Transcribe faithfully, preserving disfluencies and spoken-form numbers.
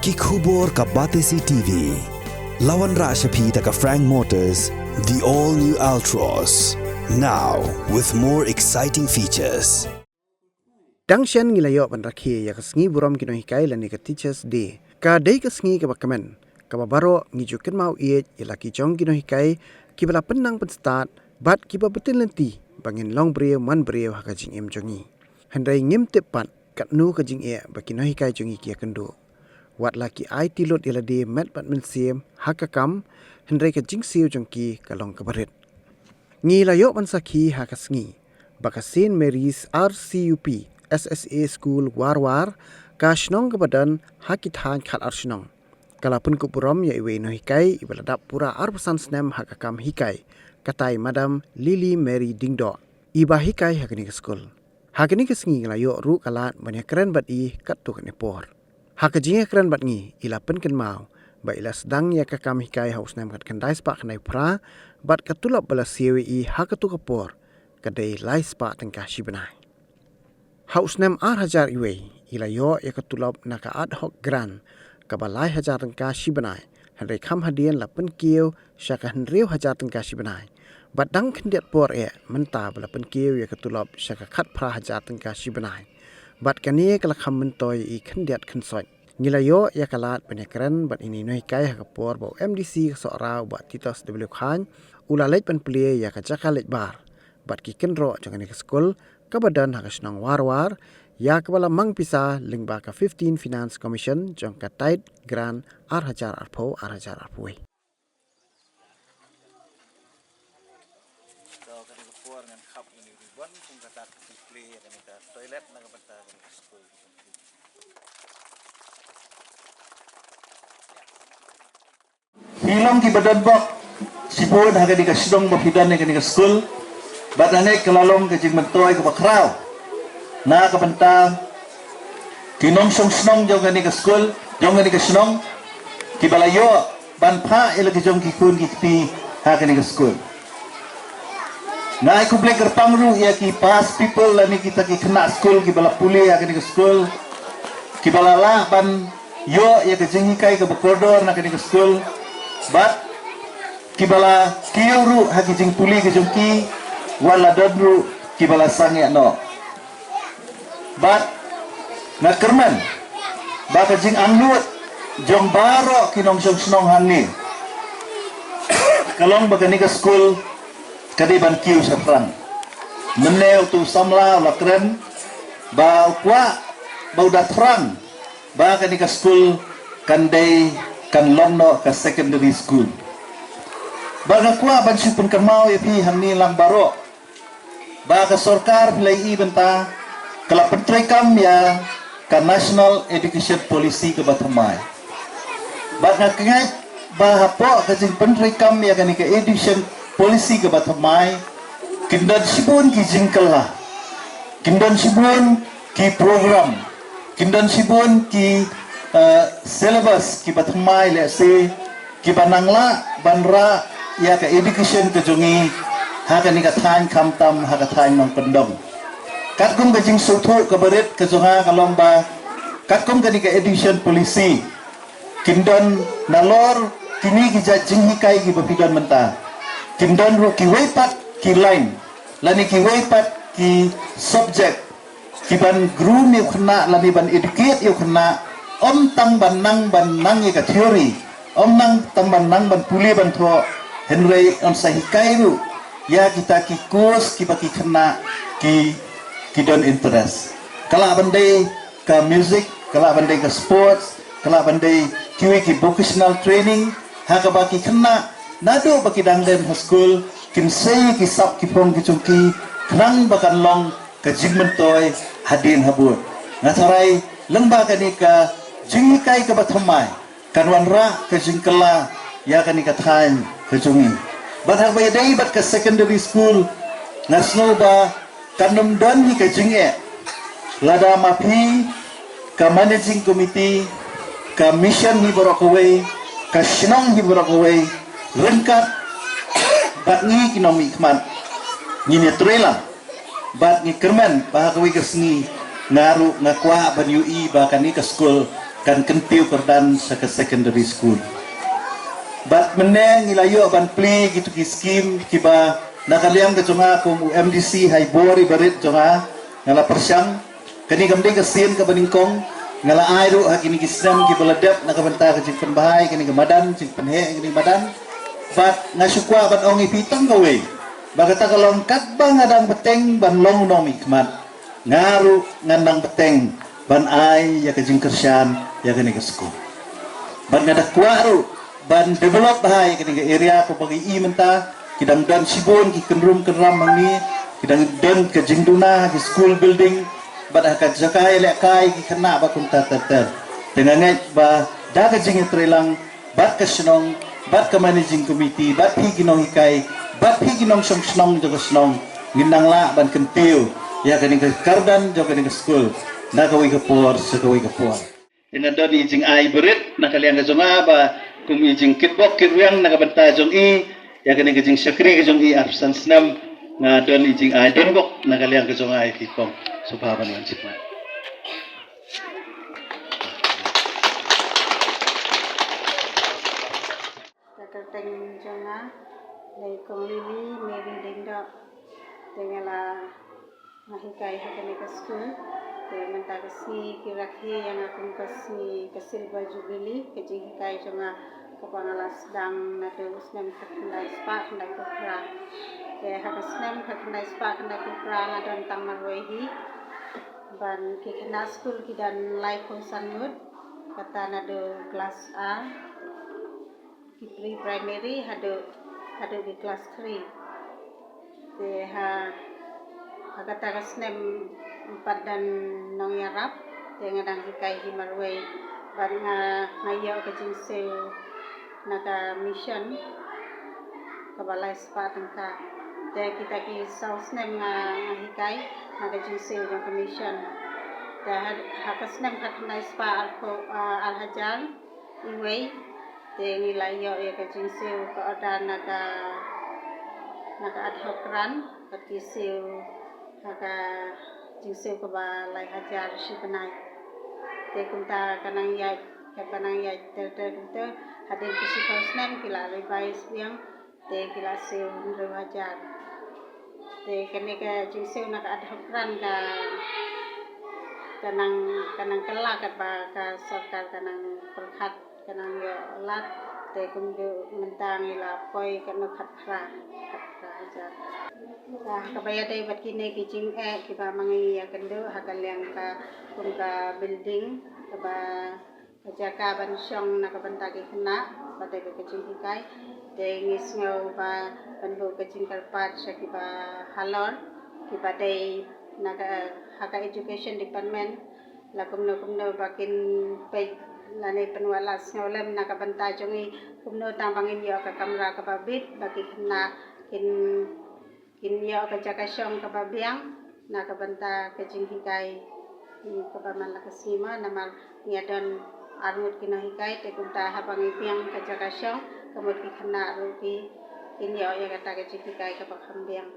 Ki khubor ka Batesi T V. La wanrah sha phi da ka Frank Motors, the all new Altroz. Now with more exciting features. Dang shen ngi la ïoh ban rakhe ïa ka sngi burom ki nonghikai lane ka Teachers Day. Ka dei ka sngi kaba kmen, kaba baroh ngi ju kynmaw ïeit ïa la ki jong ki nonghikai kiba la pynnang pynstad bad kiba btin lynti ba ngin long briew man briew ha ka jingim jong ngi. Hynrei ngim tip pat katno ka jingeh ba ki nonghikai jong ngi ki ïakynduh. Wat la ki aiti lut ïa lade met bad mynsiem ha ka kam, hynrei ka jingsiew jong ki ka long kaba rit. Ngi la ïoh ban sakhi ha ka sngi ba ka Saint Mary's R C U P S S A School Warwar, ka shnong kaba don ha ki thaiñ khatar shnong, ka la pynkup burom ïa iwei i nonghikai iba la dap pura arphew san snem ha ka kam hikai, katai Madam Lily Mary Diengdoh, iba hikai ha kane ka skul. Ha kane ka sngi ngi la ïoh ruh ka lad ban ïakren bad i katto katne por. Ha ka jingïakren bad ngi, i la pynkynmaw ba i la sdang ïa ka kam hikai ha u snem khatkhyndai spah khyndai phra, bad ka tulop ba la siew ïa i ha kato ka por ka dei lai spah tyngka shi bnai. Ha u snem ar hajar iwei, i la ïoh ïa ka tulop na ka ad hoc grant kaba lai hajar tyngka shi bnai, hynrei kham hadien la pynkiew sha ka hynriew hajar tyngka shi bnai. Bad dang khyndiat por eh mynta ba la pynkiew ïa ka tulop sha ka khatphra hajar tyngka shi bnai. Bad kane ka la kham myntoi ïa i khyndiat khynsoit. Ngi la ïoh ïa ka lad ban ïakren bad ine i nonghikai ha ka por ba u M D C ka Sohra, u Bah Titos W Chyne, u la leit ban plie ïa ka jaka leit bar bad ki kynroh jong kane ka skul kaba don ha ka shnong Warwar, ïa kaba la mang pisa lyngba ka fifteen Finance Commission jong ka TIDE Grant ar hajar arphew, ar hajar arphew wei. Phi long kiba don bok shibun ha kane ka shnong ba phi don ha kane ka skul. Bad nangne ka la long ka jingmyntoi kaba khraw na ka bynta ki nongshong shnong jong kane ka skul, jong kane ka shnong, kiba la ïoh ban phah ïa la ki jong ki khun ki kti ha kane ka skul. Nga ai khublei kyrpang ruh ïa ki past pupil lane kita ki khynnah skul kiba la pule ha kane ka skul, kiba la lah ban ïoh ïa ka jinghikai kaba kordor na kane ka skul, bad kiba la kiew ruh ha ki jingpule ki jong ki, wat la don ruh kiba la sangeh noh. Bad nga kyrmen ba ka jingangnud jong baroh ki nongshong shnong hangne ka long ba kane ka skul ka dei ban kiew shaphrang. Mynne uto u samla u la kren ba u kwah ba u da thrang ba kane ka skul kan dei, kan long noh ka secondary school. Ba nga kwah ban shu pynkynmaw ïa phi hangne lang baroh ba ka sorkar phi la ïohi mynta ka la pyntreikam ïa ka National Education Policy kaba thymmai. Bad nga kyngaid ba hapoh ka jingpyntreikam ïa kane ka Education Policy kaba thymmai, kin don shibun ki jingkylla, kin don shibun ki program, kin don shibun ki, eh, syllabus kiba thymmai lehse kiba nang lah ban rah ïa ka education ka jong ngi ha kane ka thaiñ, khamtam ha ka thaiñ nongkyndong. Katkum ka jingsngewthuh kaba rit ka jong nga ka long ba katkum kane ka Education Policy, kin don nalor kine ki jait jinghikai kiba phi don mynta, kin don ruh kiwei pat ki line lane kiwei pat ki subject kiban groom ïa u khynnah lane ban educate ïa u khynnah, ym tang ban nang, ban nang ïa ka theory, ym nang tang ban nang ban pule ban thoh, hynrei yn sa hikai ruh ïa kita ki course kiba ki khynnah ki, ki don interest. Ka lah ban dei ka music, ka lah ban dei ka sports, ka lah ban dei kiwei ki vocational training, ha kaba ki khynnah naduh ba ki dang don ha skul kin sei ki sap ki phong ki jong ki khnang ba kan long ka jingmyntoi hadien habud. Nga tharai lyngba kane ka jinghikai kaba thymmai kan wanrah ka jingkylla ïa kane ka thaiñ ka jong ngi. Bad haba ïadei bad ka secondary school, nga sngew ba kan ym don hi ka jingeh lada ma phi, ka managing committee, ka mission hi baroh kawei, ka shnong hi baroh kawei, ryngkat bad ngi ki nongmihkhmat, ngin ïatreilang. Bad ngi kyrmen ba ha kawei ka sngi nga ruh nga kwah ban ïohi ba kane ka skul kan kyntiew kyrdan sha ka secondary school. Bad mynne ngi la ïoh ban plie kito ki skim kiba na ka liang ka jong nga kum u M D C ha i bor iba rit jong nga, nga la pyrshang. Kane kam dei ka sien kaba nyngkong, nga la ai ruh ha kine ki snem kiba la dep na ka bynta ka jingpynbha ïa kane ka madan, jingpynheh ïa kane ka madan. Bad nga shu kwah ban ong ïa phi tang kawei, ba kata ka long katba nga dang bteng ban long u nongmihkhmat, nga ruh ngan nang bteng ban ai ïa ka jingkyrshan ïa kane ka skul. Bad nga da kwah ruh ban develop bha ïa kane ka area, kumba ngi i mynta ki dang don shibun ki kynrum kynram hangne, ki dang don ka jingduna ha ki school building bad ha ka jaka ïalehkai ki khynnah bad kumta ter ter. Te nga ngeit ba da ka jingïatreilang bad ka shnong, bad ka managing committee, bad phi ki nonghikai, bad phi ki nongshong shnong jong ka shnong, ngin nang lah ban kyntiew ïa kane ka kyrdan jong kane ka skul na kawei ka por sha kawei ka por. Te nga don i jingai barit na ka liang ka jong nga ba kum i jingkitbok kitrwiang na ka bynta jong i ïa kane ka jingshakri ka jong i arphew san snem, nga don i jingai donbok na ka liang ka jong nga ïa phi kong. Sngewbha ban wan shim. Ka kyrteng jong nga dei Kong Lily Mary Diengdoh. Te nga la, nga hikai ha kane ka skul. Te mynta ka sngi ki rakhe ïa nga kum ka sngi ka Silver Jubilee, ka jinghikai jong nga kaba nga la sdang naduh u snem khatkhyndai spah khyndaiphew phra. Te ha ka snem khatkhyndai spah khyndaiphew phra nga don tang marwei hi. Ban ki khynnah skul ki don laiphew san ngut, kata naduh klas A, ki pre-primary haduh, haduh ki klas three. Te ha, ha kata ka snem ym pat don nongïarap, te nga dang hikai hi marwei bad nga, nga ïoh ka jingsiew na ka mission kaba lai spah tyngka. Te kita ki saw snem nga, nga hikai na ka jingsiew jong ka mission. Te ha, ha ka snem khatkhyndai spah arphew, ah, ar hajar iwei, te ngi la ïoh ïa ka jingsiew ka order na ka, na ka ad hoc grant, bad ki siew ha ka jingsiew kaba lai hajar shi bnai. Te kumta ka nang ïaid, ka ba nang ïaid ter ter kumta, hadien ki shiphew snem ki la revise biang, te ki la siew hynriew hajar. Te kane ka jingsiew na ka ad hoc grant ka, ka nang, ka nang kylla katba ka sorkar ka nang pyrkhat, ka nang ïoh lad, te kumjuh mynta ngi la poi katno, khatphra, khatphra hajar. Te kaba ïadei bad kine ki jingeh kiba ma ngi ïakynduh ha ka liang ka, kum ka building kaba ka jaka ban shong na ka bynta ki khynnah ba dei ka jinghikai. Te ngi sngew ba ban buh ka jingkyrpad sha kiba halor, kiba dei na ka, ha ka education department, la kumno kumno ba kin peit lane pynwad lad sngewlem na ka bynta jong ngi, kumno tang ba ngin ïoh ka kamra kaba bit ba ki khynnah kin kin ïoh ka jaka shong kaba biang na ka bynta ka jinghikai, hmm, kaba man la ka sngi ma, namar ngi ïa don ar ngut ki nonghikai, te kumta haba ngi biang ka jaka shong, ka mut ki khynnah ruh ki, kin ïoh ïa kata ka jinghikai kaba kham biang.